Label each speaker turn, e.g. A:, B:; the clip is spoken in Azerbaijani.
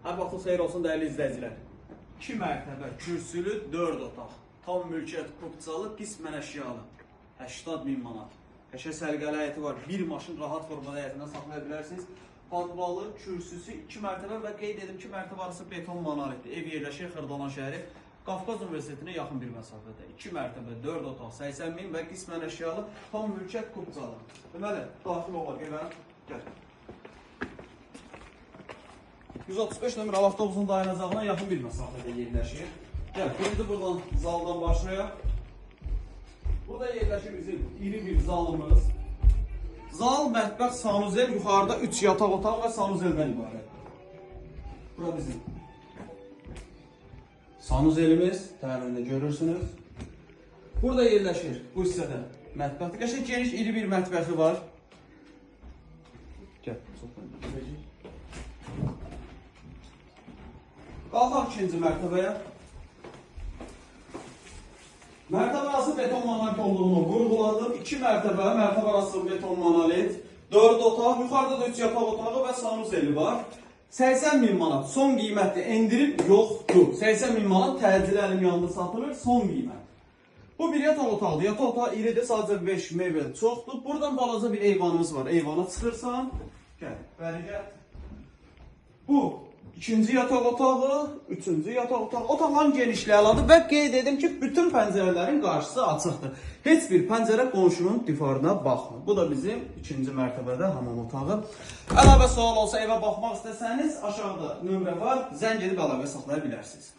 A: Hər vaxtınız xeyir olsun dəyərli izləyicilər. 2 mərtəbə, kürsülü, 4 otaq. Tam mülkiyyət kupçalı, qismən əşyalı. 80 min manat. Qəşəng səliqəli həyəti var. Bir maşın rahat formada həyətində saxlaya bilərsiniz. Podvalı, kürsüsü 2 mərtəbə və qeyd edim ki, mərtəbə arası beton monolitdir. Ev yerləşir Xırdalan şəhəri. Qafqaz Universitetinə yaxın bir məsafədə. 2 mərtəbə, 4 otaq, 80 min və qismən əşyalı, tam mülkiyyət kupçalı. Deməli, daxil olaq evə. Gəl. 135 nömrəli avtobusun dayanacağına yaxın bir məsafədə yerləşir. Gəl, birinci buradan zaldan başlayaq. Burada yerləşir bizim iri bir zalımız. Zal, mətbəx, sanuzel, yuxarıda 3 yataq otağı və sanuzeldən ibarətdir. Bura bizim sanuzelimiz, təmində görürsünüz. Burada yerləşir bu hissədə mətbəxdir. Qəşəng geniş iri bir mətbəxi var. Gəl, çoxdan gedəcəyik. Qalxaq ikinci mərtəbəyə. Mərtəbə arası beton monolit olduğunu vurğuladım. 2 mərtəbə, mərtəbə arası beton monolit, 4 otaq, yuxarıda da 3 yataq otağı və sanuzeli var. 80 min manat son qiymətli, endirim yoxdur. 80 min manat təcili əlim yanında satılır, son qiymət. Bu bir yataq otağıdır. Yataq otağı iridir, sadəcə 5 mebel çoxdur. Buradan balaca bir eyvanımız var. Eyvana çıxırsan. Gəl, bəri gəl. Bu ikinci yataq otağı, üçüncü yataq otağı. Otaqların genişliyi əladır və qeyd edim ki, bütün pəncərələrin qarşısı açıqdır. Heç bir pəncərə qonşunun divarına baxmır. Bu da bizim ikinci mərtəbədə hamam otağı. Əlavə sual olsa, evə baxmaq istəsəniz, aşağıda nömrə var. Zəng edib əlaqə saxlaya bilərsiniz.